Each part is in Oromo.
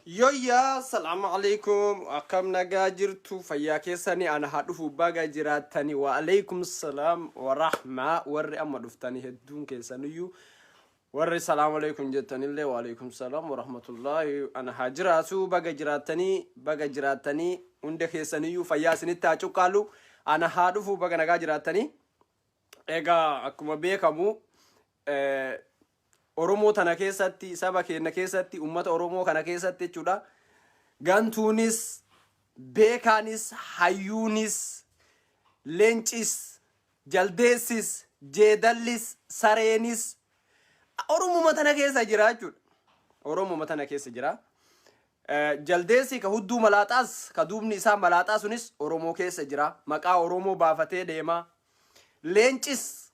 Yoyyaa, salaamu alaikum. Akkam nagaa jirtu? Fayyaa keessanii? Ana haa dhufu, baga jiraattanii. Wa alaikum salaam wa rahmaa. Warri amma dhuftanii hedduun keessaniyyuu, warri salaamu alaikum jettanillee, wa alaikum salaam wa rahmatullaahi. Ana haa jiraatu, baga jiraattanii, baga jiraattanii. Hunda keessaniyyuu fayyaa isinitti haa cuqqaalu. Ana haa dhufu, baga nagaa jiraattanii. Egaa akkuma beekamu Oromoo tana keessatti, saba keenya keessatti, uummata Oromoo kana keessatti jechuudha. Gantuunis, beekaanis, hayyuunis, leencis, jaldeessis, jeedallis, sareenis Oromuma tana keessa jira jechuudha. Oromuma tana keessa jira. Jaldeessi ka hudduu malaaxaas, ka duubni isaa malaaxaa sunis Oromoo keessa jira. Maqaa Oromoo baafatee deema. Leencis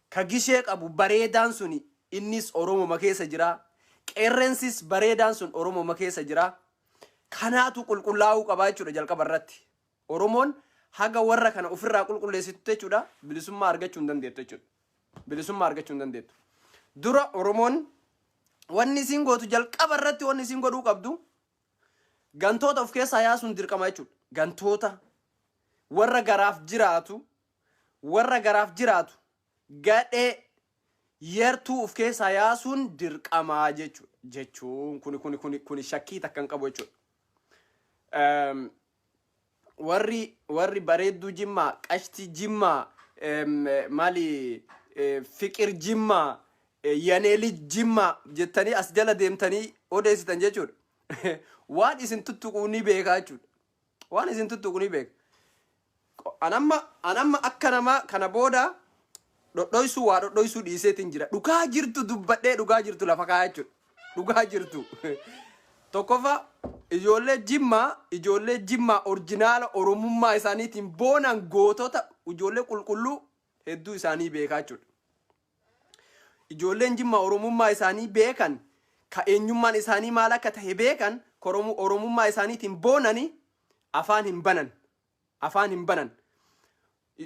ka gishee qabu bareedaan suni innis Oromoma keessa jira. Qeerrensis bareedaan sun Oromoma keessa jira. Kanaatu qulqullaa'uu qabaa jechuudha jalqaba irratti. Oromoon haga warra kana ofirraa qulqulleessitu jechuudha bilisummaa argachuu hin dandeettu jechuudha. Bilisummaa argachuu hin dandeettu. Dura Oromoon wanni isiin gootu, jalqaba irratti wanni isiin godhuu qabdu, gantoota of keessaa yaasuun dirqama jechuudha. Gantoota warra garaaf jiraatu, warra garaaf jiraatu, gadhee yartuu of keessaa yaasuun dirqamaa jechuudha. Jechuun kuni shakkii takka hin qabu jechuudha. Warri bareedduu Jimmaa, qashti Jimmaa, maali, fiqir Jimmaa, yaneeli Jimmaa jettanii as jala deemtanii odeessitan jechuudha. Waan isin tuttuquu ni beekaa jechuudha. Waan isin tuttuqu ni beeka. Anamma akka namaa kana booda dhodhoysuu, waa dhodhoysuu dhiiseetiin jira. Dhugaa jirtu dubbadhee, dhugaa jirtu lafa kaa'aa jechuudha. Dhugaa jirtu. Tokkoffaa, ijoollee Jimmaa original Oromummaa isaaniitiin boonan, gootota, ijoollee qulqulluu hedduu isaanii beekaa jechuudha. Ijoolleen Jimmaa Oromummaa isaanii beekan, ka eenyummaan isaanii maal akka tahe beekan, Oromummaa isaaniitiin boonani afaan hin banan. Afaan hin banan.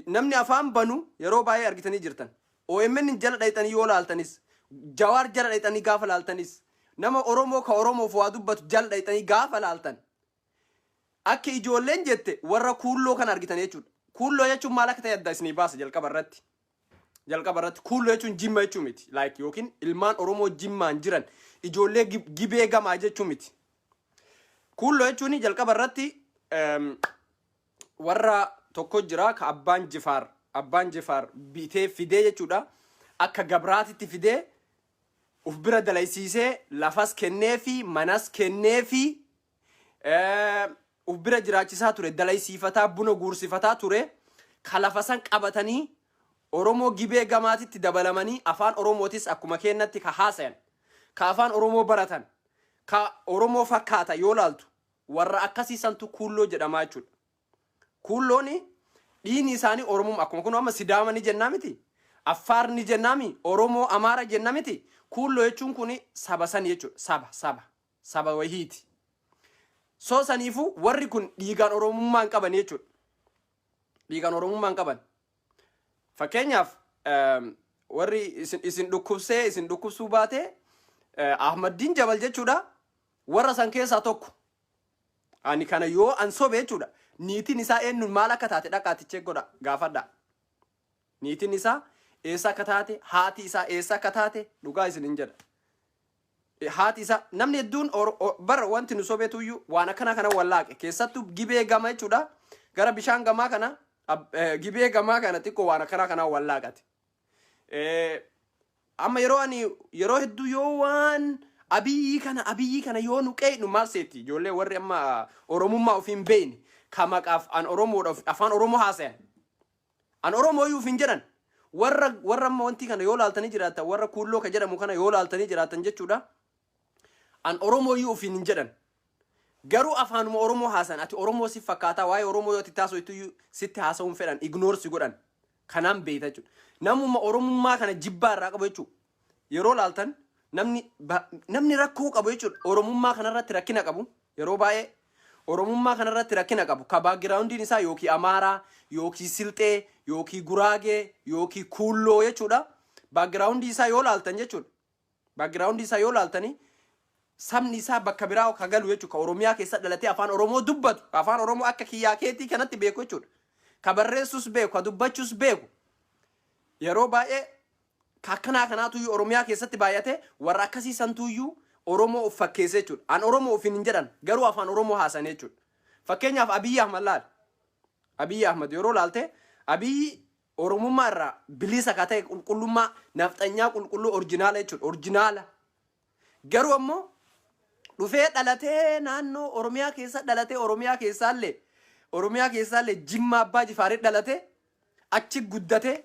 Namni afaan banu yeroo baay'ee argitanii jirtan. OMN jala dhayxanii yoo laaltanis, Jawaar jala dhayxanii gaafa laaltanis, nama Oromoo ka Oromoof waa dubbatu jala dhayxanii gaafa laaltan, akka ijoolleen jette warra kuulloo kana argitan jechuudha. Kuulloo jechuun maal akka ta'e adda isinii baasa jalqaba irratti. Jalqaba irratti kuulloo jechuun Jimma jechuu miti. Like yookiin ilmaan Oromoo Jimmaan jiran, ijoollee gibee gamaa jechuu miti. Kuulloo jechuun jalqaba irratti warra tokko jira ka abbaan Jifaar bitee fidee jechuudha. Akka gabraatitti fidee uf bira dalaysiisee, lafas kenneefi, manas kenneefi, uf bira jiraachisaa ture, dalaysiifataa, buna guursifataa ture. Ka lafa san qabatanii Oromoo gibee gamaatitti dabalamanii, afaan Oromootis akkuma kennatti ka haasayan, ka afaan Oromoo baratan, ka Oromoo fakkaata yoo laaltu, warra akkasii santu kuulloo jedhamaa jechuudha. Kuullooni dhiigni isaanii Oromoo, akkuma kun amma Sidaama ni jennaa miti. Affaar ni jennaami, Oromoo, Amaara jenna miti. Kuulloo jechuun kun saba sani jechuudha. Saba wahiiti. So saniifuu warri kun dhiigaan Oromummaa hin qaban jechuudha. Dhiigaan Oromummaa hin qaban. Fakkeenyaaf warri isin dhukkubsee isin dhukkubsuu baate, Ahmaddiin Jabal jechuudha. Warra san keessaa tokko. Ani kana yoo an sobe jechuudha. Niitiin isaa eenyuun maal akka taate dhaqaatichee godha, gaafadha. Niitiin isaa eessa akka taate, haati isaa eessa akka taate dhugaa isin hin jedha. Haati isaa, namni hedduun bara wanti nu sobeetuyyuu waan akkana kana wallaaqe, keessattuu gibee gama jechuudha. Gara bishaan gamaa kana, gibee gamaa kana xiqqoo waan akkana kana wallaaqate. Amma yeroo ani yeroo hedduu yoo waan Abiyyii kana yoo nu qeeynu maal seetti ijoollee warri amma Oromummaa ofii hin beekne, ka maqaaf an Oromoodha, afaan Oromoo haasayan, an Oromoo iyyuu hin jedhan, warra amma wanti kana yoo laaltanii jiraatan, warra kuulloo ka jedhamu kana yoo laaltanii jiraatan jechuudha, an Oromoo iyyuu ofiin hin jedhan, garuu afaanuma Oromoo haasan. Ati Oromoo si fakkaataa, waa'ee Oromoo yoo ati taasiftu iyyuu sitti haasa'uun fedhan, ignore si godhan. Kanaan beekta jechuudha. Namuma Oromummaa kana jibbaa irraa qabu jechuudha. Yeroo laaltan namni rakkoo qabu jechuudha. Oromummaa kanarratti rakkina qabu, yeroo baay'ee Oromummaa kanarratti rakkina qabu, ka backgroundiin isaa yookiin Amaaraa yookiin Silxee yookiin Guraagee yookiin Kuulloo jechuudha. Backgroundii isaa yoo laaltan jechuudha. Backgroundii isaa yoo laaltanii Sabni isaa bakka biraa ka galu jechuudha. Ka Oromiyaa keessa dhalatee afaan Oromoo dubbatu. Ka afaan Oromoo akka kiyyaa keetii kanatti beeku jechuudha. Ka barreessus beeku, ka dubbachuus beeku. Yeroo baay'ee ka akkanaa kanaatuyyuu Oromiyaa keessatti baay'ate, warra akkasii santuuyyuu Oromoo of fakkeesse jechuudha. An Oromoo ofiin hin jedhan, garuu afaan Oromoo haasan jechuudha. Fakkeenyaaf Abiyyi Ahmad laal. Abiyyi Ahmad yeroo laalte, Abiyyi Oromummaa irraa bilisa ka ta'e, qulqullummaa nafxanyaa qulqulluu original jechuudha. Original. Garuu ammoo dhufee dhalatee naannoo Oromiyaa keessa dhalatee, Oromiyaa keessaallee Jimma Abbaa Jifaarii dhalatee achi guddatee,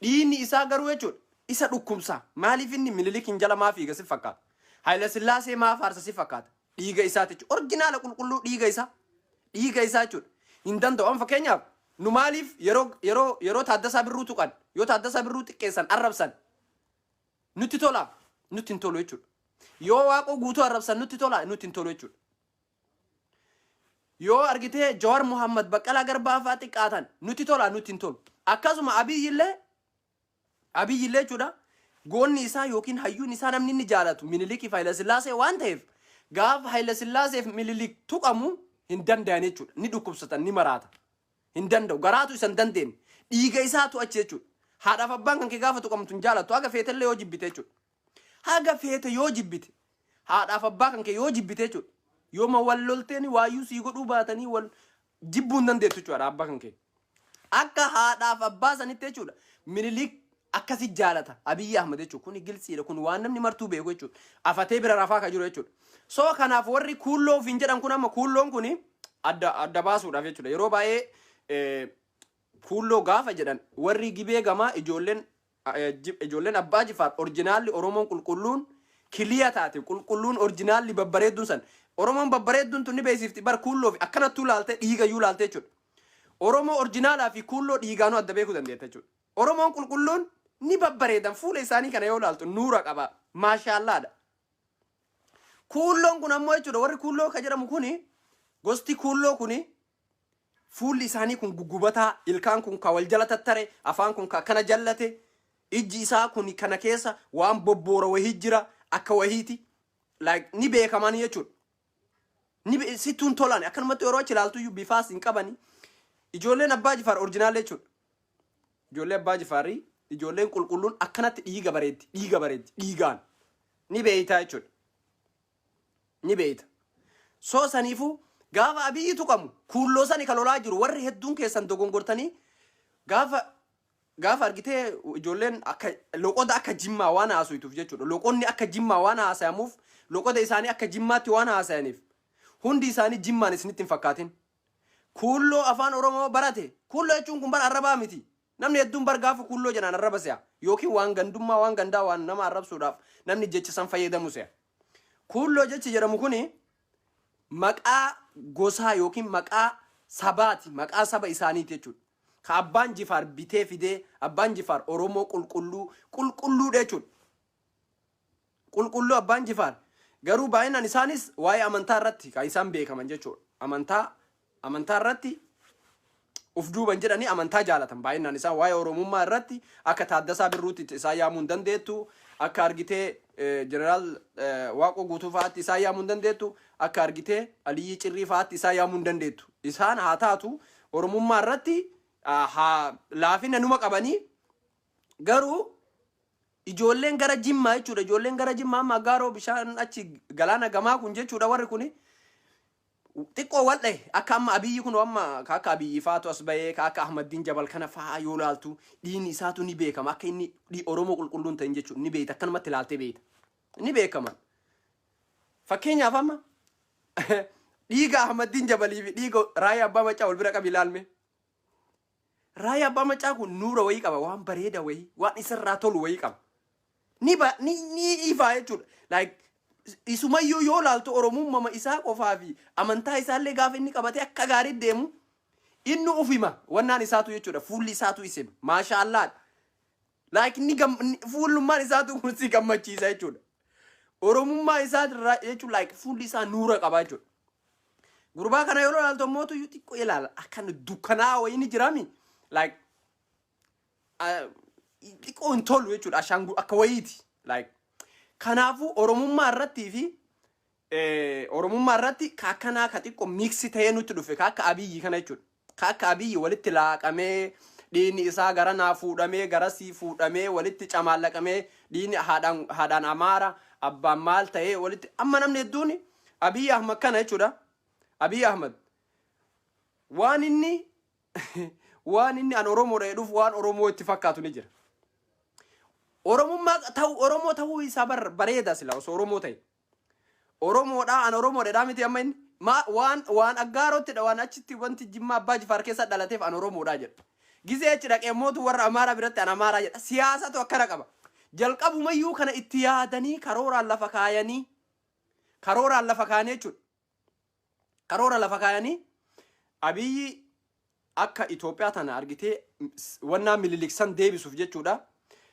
dhiigni isaa garuu jechuudha isa dhukkubsa. Maaliif inni Minilikin jala maa fiiga si fakkaata? Haayila Sillaasee maa faarsa si fakkaata? Dhiiga isaati jechuudha. Original qulqulluu dhiiga isaa. Dhiiga isaa jechuudha. Hin danda'u. Amma fakkeenyaaf nu maaliif yeroo Taaddasaa Birruu tuqan, yoo Taaddasaa Birruu xiqqeessan, arrabsan, nutti tola? Nutti hin tolu jechuudha. Yoo Waaqoo Guutuu arrabsan nutti tola? Nutti hin tolu jechuudha. Yoo argitee Jawar Muhammad, Baqqalaa Garbaa fa'aa xiqqaatan nutti tola? Nutti hin tolu. Akkasuma Abiyyillee jechuudha. Goonni isaa yookiin hayyuun isaa, namni inni jaalatu Minilikii fi Haayila Sillaasee waan ta'eef, gaafa Haayila Sillaasee fi Minilik tuqamu hin danda'an jechuudha. Ni dhukkubsatan, ni maraata. Hin danda'u. Garaatu isa hin dandeenye. Dhiiga isaatu achi jechuudha. Haadhaaf abbaan kan kee gaafa tuqamtu hin jaalattu. Haga feetellee yoo jibbite jechuudha. Haga feete yoo jibbite. Haadhaaf abbaa kan kee yoo jibbite jechuudha. Yooma wal lolteen waayyuu sii godhuu baatanii, wal jibbuu hin dandeettu jechuudha abbaa kan kee. Akka haadhaaf abbaa sanitti jechuudha. Minilik akkasi jaalata Abiyyi Ahmad jechuudha. Kuni gilsiidha. Kun waan namni martuu beeku jechuudha. Afatee bira rafaa kan jiru jechuudha. So kanaaf warri kuulloo ofiin jedhan kun, amma kuulloon kuni adda adda baasuudhaaf jechuudha. Yeroo baay'ee kuulloo gaafa jedhan, warri Gibee gamaa, ijoolleen Abbaa Jifaar originalli, Oromoon qulqulluun kiliya taate, qulqulluun originalli babbareedduun san, Oromoon babbareedduun tun ni beeksifti bar kuulloo fi akkanattuu laalte, dhiigayyuu laalte jechuudha. Oromoo originalaa fi kuulloo dhiigaanuu adda beekuu dandeetta jechuudha. Oromoon qulqulluun ni babbareedan, fuula isaanii kana yoo laaltu nuura qaba. Maashaallaadha. Kuulloon kun ammoo jechuudha, warri kuulloo ka jedhamu kuni, gosti kuulloo kuni, fuulli isaanii kun guggubataa, ilkaan kun ka wal jala tattare, afaan kun ka akkana jallate, ijji isaa kun kana keessa waan bobboora wahii jira akka wahiiti. Like ni beekamanii jechuudha. Ni sittuun tolan, akkanumatti yeroo achi ilaaltu iyyuu bifaas hin qabani. Ijoolleen Abbaa Jifaar original jechuudha. Ijoollee Abbaa Jifaarii, ijoolleen qulqulluun akkanatti dhiiga bareeddi, dhiiga bareeddi, dhiigaan. Ni beeytaa jechuudha. Ni beeyta. So saniifuu gaafa Abiyyi tuqamu kuulloo sani kan lolaa jiru, warri hedduun keessan dogongortanii gaafa argitee ijoolleen akka loqoda akka Jimmaa waan haasuytuuf jechuudha. Loqonni akka Jimmaa waan haasayamuuf, loqoda isaanii akka Jimmaatti waan haasayaniif, hundi isaanii Jimmaan isinitti hin fakkaatin. Kuulloo afaan Oromoo barate. Kuulloo jechuun kun bara arrabaa miti. Namni hedduun bar gaafa kuulloo jedhaan arraba se'a. Yookiin waan gandummaa, waan gandaa, waan nama arrabsuudhaaf namni jecha san fayyadamu se'a. Kuulloo jechi jedhamu kuni maqaa gosaa yookiin maqaa sabaati. Maqaa saba isaaniiti jechuudha. Ka Abbaan Jifaar bitee fidee, Abbaan Jifaar Oromoo qulqulluu qulqulluudha jechuudha. Qulqulluu Abbaan Jifaar. Garuu baay'inaan isaanis waa'ee amantaa irratti kan isaan beekaman jechuudha. Amantaa irratti uf duuban jedhanii amantaa jaalatan baay'inaan isaan. Waa'ee Oromummaa irratti akka Taaddasaa Birruutti isaan yaamuu hin dandeettu. Akka argitee Jeneraal Waaqoo Guutuu fa'aatti isaan yaamuu hin dandeettu. Akka argitee Aliyyii Cirrii fa'aatti isaan yaamuu hin dandeettu. Isaan haa taatu Oromummaa irratti haa laafina numa qabanii, garuu ijoolleen gara Jimmaa jechuudha. Ijoolleen gara Jimmaa amma Aggaaroo bishaan achi galaana gamaa kun jechuudha, warri kuni xiqqoo wal dhahe. Akka amma Abiyyi kun, amma ka akka Abiyyi faatu as bahee, ka akka Ahmaddiin Jabal kana fa'aa yoo laaltu, dhiigni isaatu ni beekama akka inni Oromoo qulqulluu hin ta'in jechuudha. Ni beekta, akkanumatti ilaaltee beekta, ni beekama. Fakkeenyaaf amma dhiiga Ahmaddiin Jabalii fi dhiiga Raayyaa Abbaa Maccaa wal bira qabi ilaalme. Raayyaa Abbaa Maccaa kun nuura wayii qaba, waan bareeda wayii, waan isarraa tolu wayii qaba. Ni ba ni ni ifaa jechuudha. Like isumayyuu yoo laaltu, Oromummaa isaa qofaa fi amantaa isaallee gaafa inni qabatee akka gaarii deemu, inni ufima wannaan isaatu jechuudha, fuulli isaatu isima maashaallaadha. Like ni fuullummaan isaatu kun si gammachiisa jechuudha. Oromummaa isaa irraa jechuun like fuulli isaa nuura qaba jechuudha. Gurbaa kana yeroo ilaaltu ammoo xiqqoo ilaala, akkan dukkanaa wayii ni jiraami, like xiqqoo hin tolu jechuudha, ashaangu akka wayiiti. Like kanaafuu Oromummaa irrattii fi Oromummaa irratti ka akkanaa ka xiqqoo mix ta'ee nutti dhufe, ka akka Abiyyi kana jechuudha. Ka akka Abiyyi walitti laaqamee, dhiigni isaa gara naa fuudhamee, gara sii fuudhamee, walitti camaallaqamee, dhiigni haadhaan Amaara, abbaan maal ta'ee walitti amma namni hedduun Abiyyi Ahmad kana jechuudha. Abiyyi Ahmad waan inni an Oromoodha jedhuuf waan Oromoo itti fakkaatu ni jira. Oromummaa ta'u, Oromoo ta'uu isaa bareeda sila osoo Oromoo ta'e. Oromoodha, an Oromoodha miti. Amma inni ma waan Aggaarottidha, waan achitti wanti Jimmaa Abbaa Jifaar keessa dhalateef an Oromoodha jedha. Gizee achi dhaqee mootu warra Amaaraa biratti an Amaaraa jedha. Siyaasatu akkana qaba. Jalqabumayyuu kana itti yaadanii karooraan lafa kaayanii, karooraan lafa kaayanii jechuudha. Karoora lafa kaayanii Abiyyi akka Itoophiyaa tana argitee wannaa Minilik san deebisuuf jechuudha.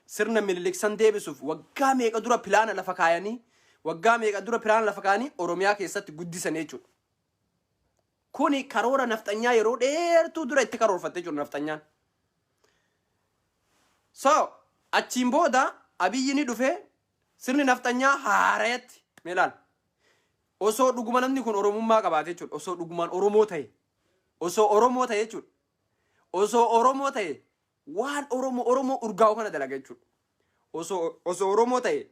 Sirna Minilik san deebisuuf waggaa meeqa dura pilaana lafa kaayanii, waggaa meeqa dura pilaana lafa kaayanii Oromiyaa keessatti guddisan jechuudha. Kuni karoora nafxanyaa yeroo dheertuu dura itti karoorfatte jechuudha nafxanyaan. So achiin booda Abiyyi ni dhufe, sirni nafxanyaa haarayatti mee ilaal. Osoo dhuguma namni kun Oromummaa qabaate jechuudha. Osoo dhugumaan Oromoo ta'e. Osoo Oromoo ta'e jechuudha. Osoo Oromoo ta'e waan Oromoo urgaa'u kana dalaga jechuudha. Osoo Oromoo ta'e,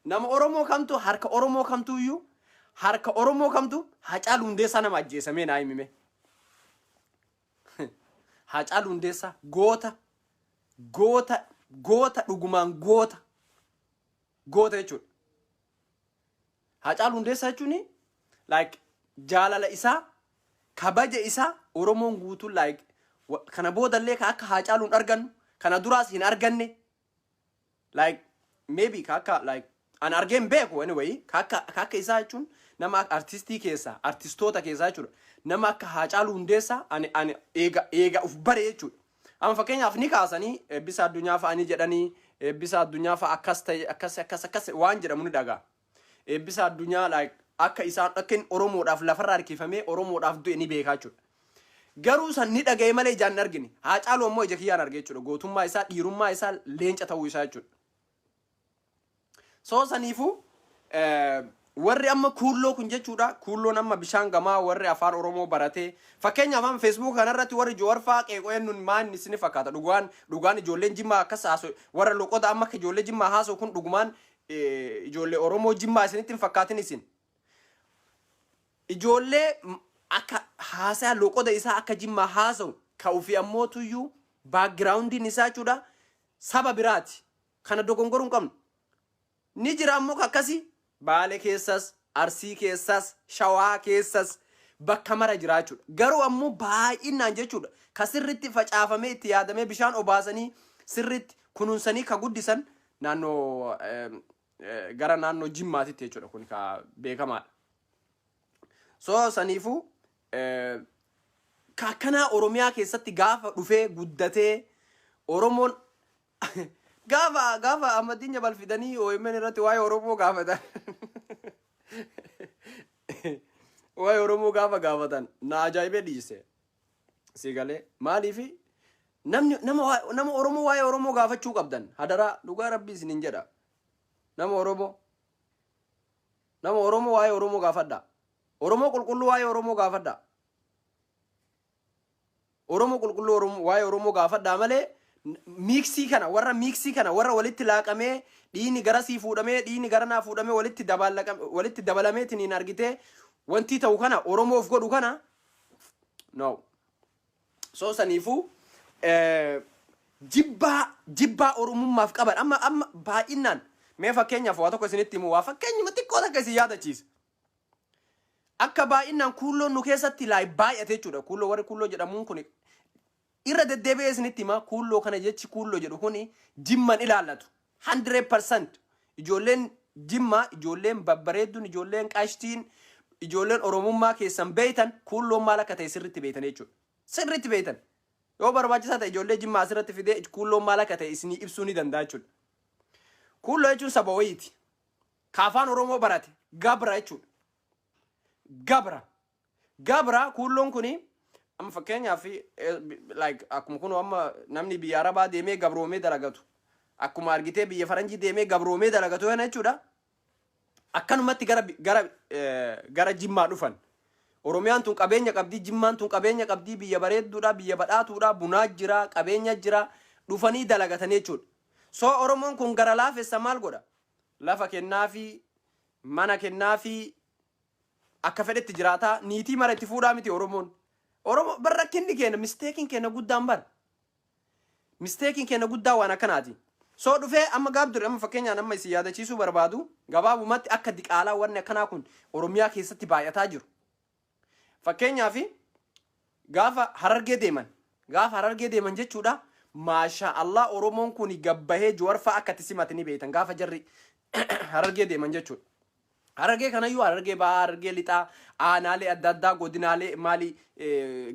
nama Oromoo kamtu, harka Oromoo kamtu iyyuu, harka Oromoo kamtu Haacaaluu Hundeessaa nama ajjeesamee naa himime. Haacaaluu Hundeessaa goota, goota, goota, dhugumaan goota, goota jechuudha. Haacaaluu Hundeessaa jechuun like jaalala isaa, kabaja isaa Oromoon guutuun like kana boodallee ka akka Haacaaluu hin argannu, kana duraas hin arganne, like maybe ka akka like an argee hin beeku. Anyway, ka akka isaa jechuun nama akka artistii keessaa, artistoota keessaa jechuudha, nama akka Haacaaluu Hundeessaa ani eega uf bare jechuudha. Amma fakkeenyaaf ni kaasanii Eebbisa Addunyaa fa'anii jedhanii, Eebbisa Addunyaa fa'a akkas ta'e, akkas akkas akkas waan jedhamu ni dhagaa. Eebbisa Addunyaa like akka isaan akka inni Oromoodhaaf lafarra harkifamee Oromoodhaaf du'e ni beekaa jechuudha. Garuu san ni dhaga'e malee ijaan hin argine. Haacaaluu ammoo ija kiyyaan arge jechuudha. Gootummaa isaa, dhiirummaa isaa, leenca ta'uu isaa jechuudha. So saniifuu warri amma kuulloo kun jechuudha. Kuulloon amma bishaan gamaa warri afaan Oromoo baratee, fakkeenyaaf amma Facebook kanarratti warri Joowar fa'aa qeeqoo nun maan isin fakkaata? Dhugaan ijoolleen Jimmaa akkas haasoo, warra loqoda amma akka ijoollee Jimmaa haasoo kun dhugumaan ijoollee Oromoo Jimmaa isinitti hin fakkaatin isin. Ijoollee akka haasaa loqoda isaa akka Jimmaa haasa'u ka ofii ammoo tuyyuu backgroundiin isaa jechuudha saba biraati. Kana dogongoruu hin qabnu. Ni jira ammoo ka akkasii Baale keessas, Arsii keessas, Shawaa keessas bakka mara jira jechuudha. Garuu ammoo baay'inaan jechuudha ka sirritti facaafamee, itti yaadamee, bishaan obaasanii, sirritti kunuunsanii ka guddisan naannoo gara naannoo Jimmaatitti jechuudha, kun ka beekamaadha. So saniifuu ka akkanaa Oromiyaa keessatti gaafa dhufee guddatee, Oromoon gaafa Ahmadiin Jabal fidanii OMN irratti waa'ee Oromoo gaafatan, waa'ee Oromoo gaafa gaafatan na ajaa'ibee dhiise. Si galee? Maaliifi namni nama Oromoo waa'ee Oromoo gaafachuu qabdan? Hadaraa, dhugaa rabbii isinin jedha. Nama Oromoo waa'ee Oromoo gaafadha. Oromoo qulqulluu waa'ee Oromoo gaafadha. Oromoo qulqulluu Oromoo waa'ee Oromoo gaafadhaa malee mix kana, warra mix kana, warra walitti laaqamee, dhiigni garasii fuudhamee, dhiigni garanaa fuudhamee, walitti dabalaqame, walitti dabalameetiin argitee wanti ta'u kana Oromoof godhu kana no. So saniifuu jibbaa Oromummaaf qaban amma baay'inaan mee fakkeenyaaf waa tokko isinitti himu, waa fakkeenyuma xiqqoo takka isin yaadachiisa. Akka baay'inaan kuulloon nu keessatti laay baay'ate jechuudha. Kuulloo, warri kuulloo jedhamuun kun irra deddeebi'ee isinitti hima. Kuulloo kana, jechi kuulloo jedhu kun Jimman ilaallatu. 100% ijoolleen Jimmaa, ijoolleen babbareedduun, ijoolleen qashtiin, ijoolleen Oromummaa keessan beeytan kuulloon maal akka ta'e sirriitti beeytan jechuudha. Sirriitti beeytan. Yoo barbaachisaa ta'e ijoollee Jimmaa asirratti fidee kuulloon maal akka ta'e isinii ibsuu ni danda'a jechuudha. Kuulloo jechuun saba wayiiti. Ka afaan Oromoo barate gabra jechuudha. Gabra. Gabra kuulloon kuni amma fakkeenyaaf like akkuma kun amma namni biyya Arabaa deemee gabroomee dalagatu. Akkuma argitee biyya Faranjii deemee gabroomee dalagatu kana jechuudha. Akkanumatti gara Jimmaa dhufan. Oromiyaan tun qabeenya qabdii, Jimmaan tun qabeenya qabdii, biyya bareedduudha, biyya badhaatuudha, bunaa jira, qabeenya jira, dhufanii dalagatanii jechuudha. So Oromoon kun gara laafessa maal godha? Lafa kennaafi, mana kennaafi, akka fedhetti jiraataa, niitii mara itti fuudhaa miti Oromoon. Oromoo bar rakkinni keenya, mistakeiin keenya guddaan bar. Mistakeiin keenya guddaa waan akkanaati. So dhufee amma gaaf dure, amma fakkeenyaan amma isin yaadachiisuu barbaadu, gabaabumatti akka diqaalaa wanni akkanaa kun Oromiyaa keessatti baay'ataa jiru. Fakkeenyaaf gaafa Harargee deeman, gaafa Harargee deeman jechuudha, maasha Allah, Oromoon kun gabbahee Jawaar fa'aa akka itti simate ni beektan gaafa jarri Harargee deeman jechuudha. Harargee kanayyuu Harargee Bahaa, Harargee Lixaa, aanaalee adda addaa, godinaalee maali,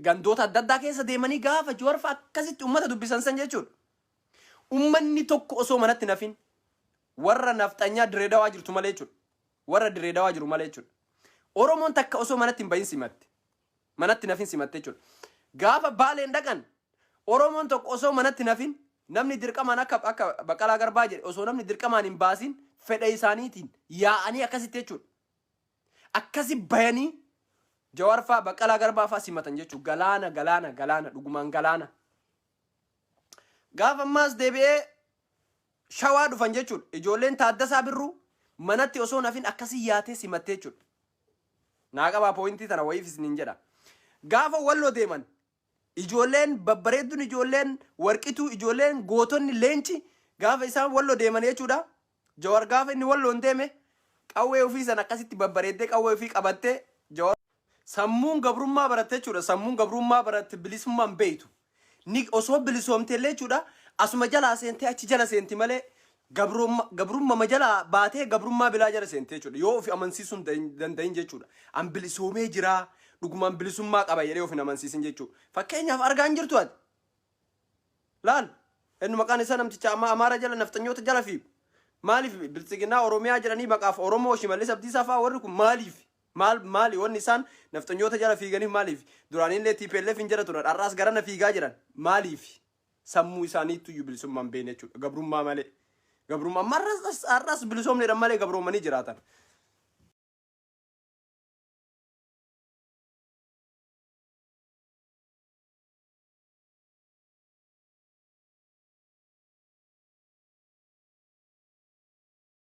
gandoota adda addaa keessa deemanii gaafa Jawaar fa'aa akkasitti uummata dubbisan san jechuudha. Uummanni tokko osoo manatti nafin, warra nafxanyaa Dirree Dawaa jirtu malee jechuudha. Warra Dirree Dawaa jiru malee jechuudha. Oromoon takka osoo manatti hin bahin simatte. Manatti nafin simatte jechuudha. Gaafa Baaleen dhaqan, Oromoon tokko osoo manatti nafin, namni dirqamaan akka Baqqalaa Garbaa jedhe osoo namni dirqamaan hin baasin, fedha isaaniitiin yaa'anii akkasitti jechuudha. Akkasi bayanii Jawaar fa'aa, Baqqalaa Garbaa fa'aa simatan jechuudha. Galaana, galaana, galaana, dhugumaan galaana. Gaafa ammaas deebi'ee Shawaa dhufan jechuudha. Ijoolleen Taaddasaa Birruu manatti osoo nafin akkasii yaatee simattee jechuudha. Naa qabaa pointii tana wayiif isiniin jedha. Gaafa Walloo deeman, ijoolleen babbareedduun, ijoolleen warqituu, ijoolleen gootonni leenci gaafa isaan Walloo deeman jechuudha. Jawar gaafa inni Walloon deeme, qawwee ofii sana akkasitti babbareeddee, qawwee ofii qabattee, Jawar sammuun gabrummaa baratte jechuudha. Sammuun gabrummaa baratte bilisummaan beeytu. Ni osoo bilisoomte illee jechuudha, asuma jalaa seentee achi jala seenti malee, gabrummaa jalaa baatee gabrummaa bilaa jala seente jechuudha. Yoo ofi amansiisuu hin danda'in jechuudha. An bilisoomee jiraa, dhugumaan bilisummaa qaba jedhee of hin amansiisin jechuudha. Fakkeenyaaf argaa hin jirtu ati. Laal, inni maqaan isaa namticha amma Amaara jala, nafxanyoota jala fiigu. Maaliif Biltsiginnaa Oromiyaa jedhanii maqaaf Oromoo Shimallis Abdiisaa fa'aa warri kun maaliif? Maal maali wanni isaan nafxanyoota jala fiiganiif maaliif? Duraanillee TPLF hin jala turan, har'aas garana fiigaa jiran maaliif? Sammuu isaaniitu iyyuu bilisummaan beekne jechuudha. Gabrummaa malee. Gabrummaa amma har'as bilisoomneedhaan malee gabroomanii jiraatan.